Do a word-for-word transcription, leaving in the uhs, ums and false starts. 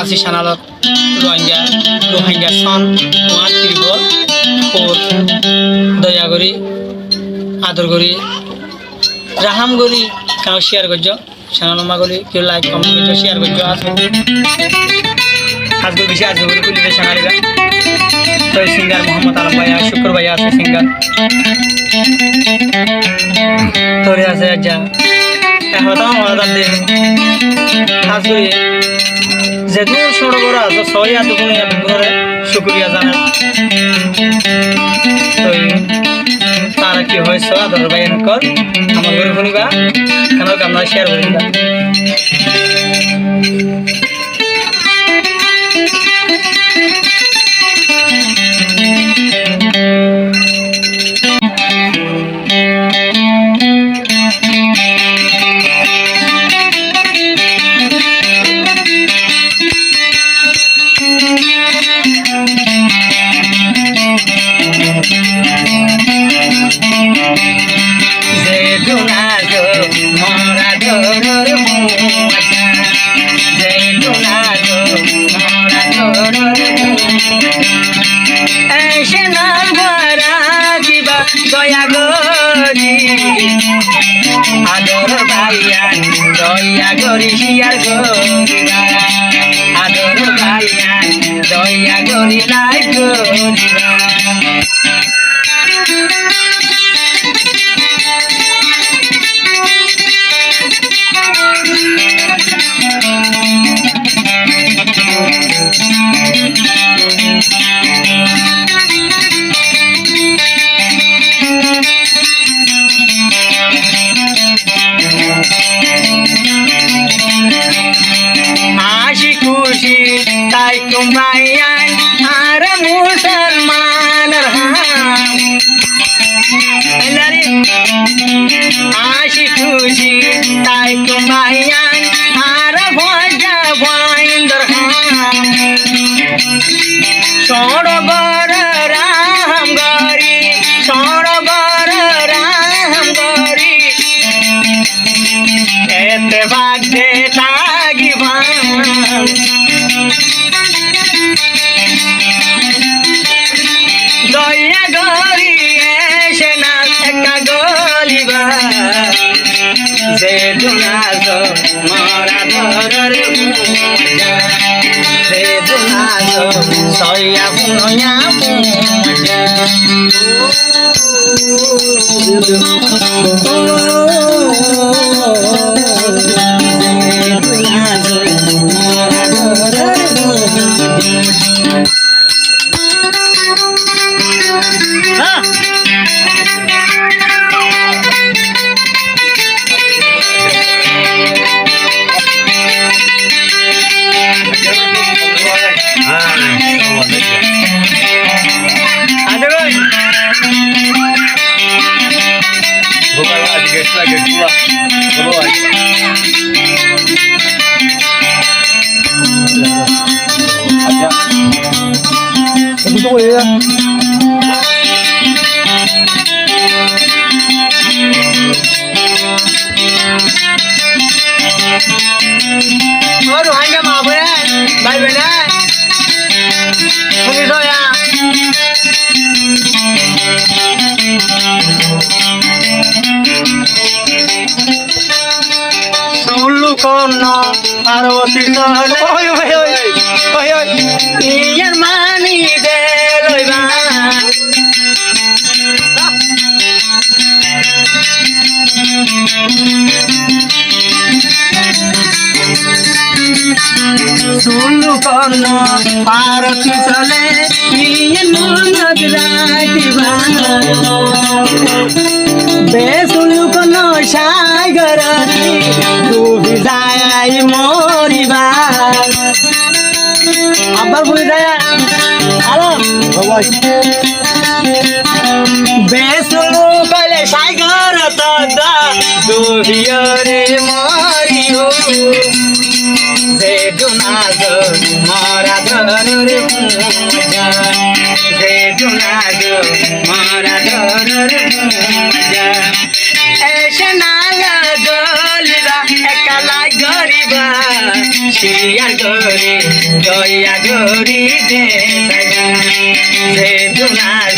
Zi channel-ot Rohingya, Rohingya song one triple four. Doya gorí, ador gorí, rahám gorí, kiyá share goijjó. Channel-ot magoli, kiyá like, comment goijjó, share goijjó, asó. Asgul beci asgul gorí kúli de channel iba. Toi singer Muhammad Alom bái, Shukur bái asé singer. Tori asé aijja. Ehón to amar de. Asgul zedún cóto boro asó, sóiya to fúniya beggúnore cúkuriya zanai. Toi tara ki hoói só adoror bái ókkol, amol gorí fúniba, kiyá no kiyá share gorí diba. Zedún asó mor adoror fuain, zedún asó mor adoror fuain. Ecé nal guara diba doya gorí. Adoror báiyain, doya gorí share goríba. Adoror báiyain, doya gorí like goríba. Háñsi kúci táikkum báiyain, añára musolmanor ham. Háñsi kúci táikkum báiyain, añára foijja fuaindor ham. Cóñço boro rahám gorí, cóñço boro rahám gorí. Ettefak de tákibam. Doya gorí ecé nal ekka goliba. Zedún asó mor adoror fuain, zedún asó sóiya fúnoya fuain. Ó Ruáingga maa bóin, bái bóin, fúni sóiya. Sul lukónno Parboti sole. Ói, ói, ói, ói, ói. Iyar mani de loiba. Sul lukónno Parboti sole, iyan monot rakíba. Besul lukónno cai gorot, dubi zai moriba. Abbar buli zaya. Halo. Besul lukónno cai gorot, dubiyóre moriyó. Zedún asó mor adoror fuain, zedún asó mor adoror fuain. Ecé nal goliba, ekka like goriba. Iyar gorí, doya gorí de zaiba. Ze duniyar